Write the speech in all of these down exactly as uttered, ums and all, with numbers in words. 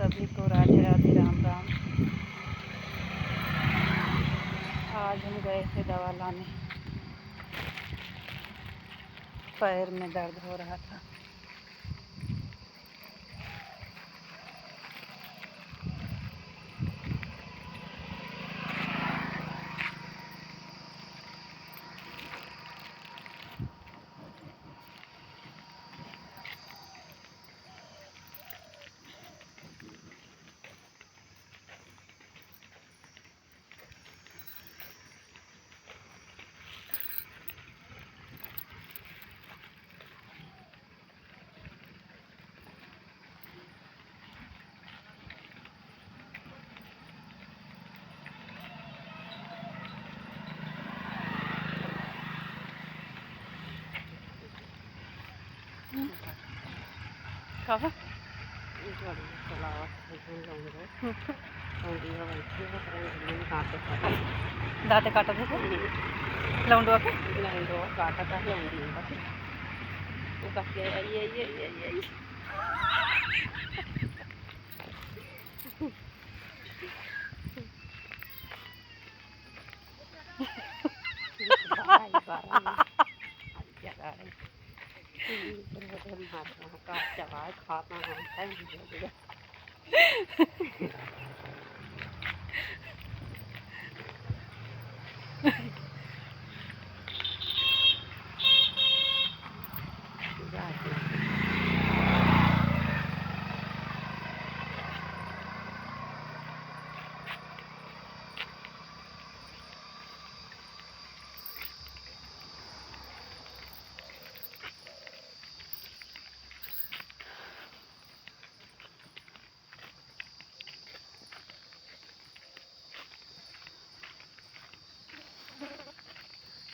सभी को राधे राधे, राम राम। आज हम गए थे दवा लाने, पैर में दर्द हो रहा था। कहाँ? लौंडिया बैठी है, ओकरे लौंडिया दाँते काटत है। दाँते काटत है का? हम्म। लौंडवा के? लौंडवा काटत है, लौंडिया के। वो कहती है, "आई, आई, आई, आई, आई।" बारह, बारह। आई, क्या बारह? हम्म, हम्म, हम्म, हम्म, हम्म, का चबाए खात ना हम खाए, हम लोग।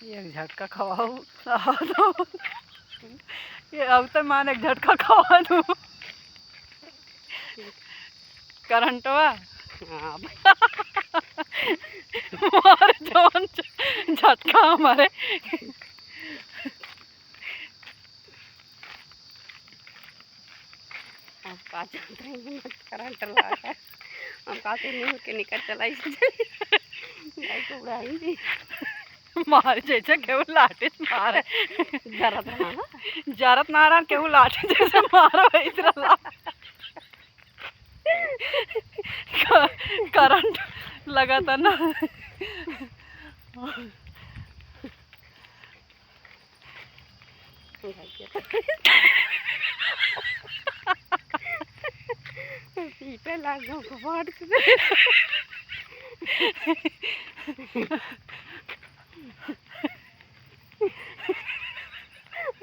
एक झटका खवाऊ। ये अब तो मान एक झटका खवा दूँ। करंटवा। हाँ। मार जौन झ-, झटका हमारे। हम का जानत रही, हम करंट लागा। हम का तो नहीं के निकल चला इसे। नहीं तो उड़ाई जी। मार जैसे केहू लाठी मार। जरत रहा ना। जरत ना रहा, केहू लाठी जैसे मार वही तरह ला। क-, करंट लगा था ना। पीटे लाग गो, फाट से।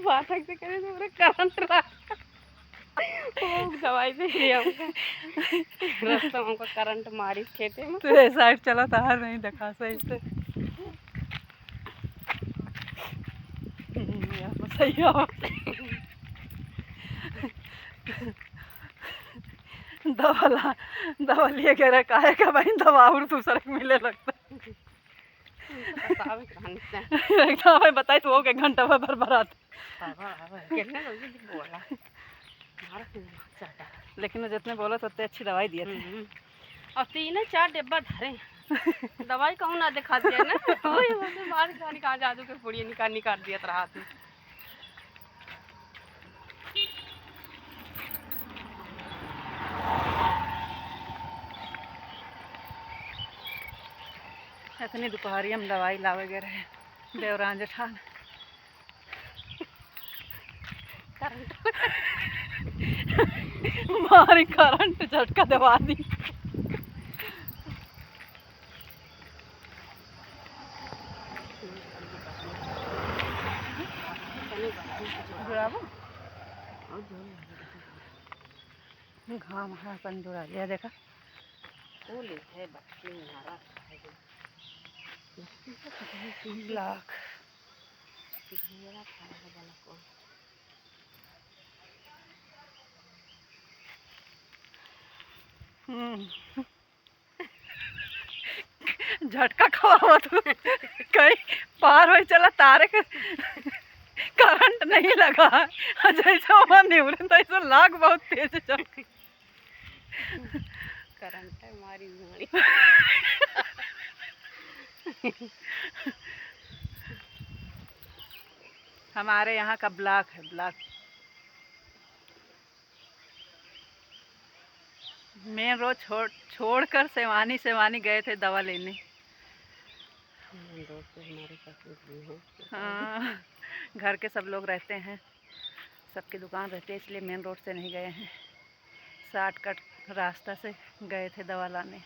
बात ऐसे करे तो पूरा करंट लाग। वो दवाई दे दिया हमका। रास्ता में हमको करंट मारी खेते में। तू ए साइड चला, तार नहीं देखा सही से। हम्म, यहाँ पर सही हो। दवा ला, दवा लिए कह रहे, काहे का भाई, दवा और दूसरे के मिले लगता। बतावे कहानी से। एकदम भाई बताई तो हो गए घंटा भर बरबरात। बाबा, बाबा, कितने जल्दी बोला। मारा के चाटा। लेकिन वो जितने बोला, उतने अच्छी दवाई दिए थे। हम्म। और तीन चार डिब्बा धरे। दवाई कहूँ ना दिखा दिया ना। वही, वही मार खाने कहाँ जादू के पुड़िया निकाल, निकाल दिया था रात में। इतनी दोपहरिया में दवाई लावे गए रहे देवरान जेठान। करंट। मारी करंट झटका दवा दी। घाम है अपन डोरा लिया, देखा। फूल है, बच्ची नारा है। ब्लैक। हम्म। झटका खवावा तू। कहीं पार हो चला, तारे के करंट नहीं लगा। जैसे वो निवरे तैसे लाग बहुत तेज झटका। करंट है मारी मारी। हमारे यहाँ का ब्लॉक है, ब्लॉक। मेन रोड छोड़, छोड़कर सेवानी, सेवानी गए थे दवा लेने। मेन रोड पे हमारे साथ में भी है। हाँ, घर के सब लोग रहते हैं, सबकी दुकान रहती है, इसलिए मेन रोड से नहीं गए हैं, शॉर्टकट रास्ता से गए थे दवा लाने।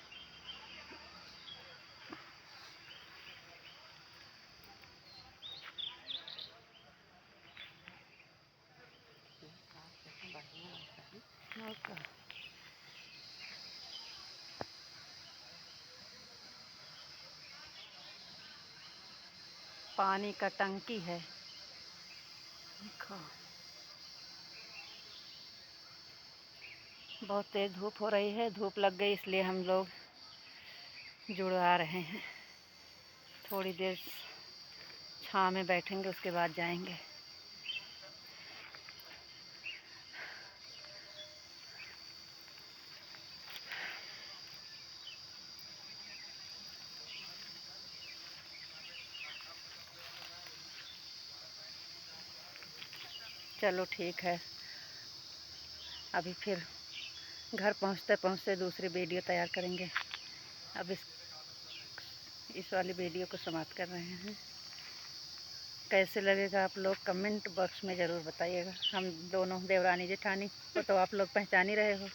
और का? पानी का टंकी है, देखो, बहुत तेज धूप हो रही है, धूप लग गई इसलिए हम लोग जुड़वा रहे हैं। थोड़ी देर छाँव में बैठेंगे, उसके बाद जाएंगे। चलो ठीक है, अभी फिर घर पहुँचते पहुँचते दूसरी वीडियो तैयार करेंगे। अब इस, इस वाली वीडियो को समाप्त कर रहे हैं। कैसे लगेगा आप लोग कमेंट बॉक्स में ज़रूर बताइएगा। हम दोनों देवरानी जेठानी को तो आप लोग पहचान ही रहे हो।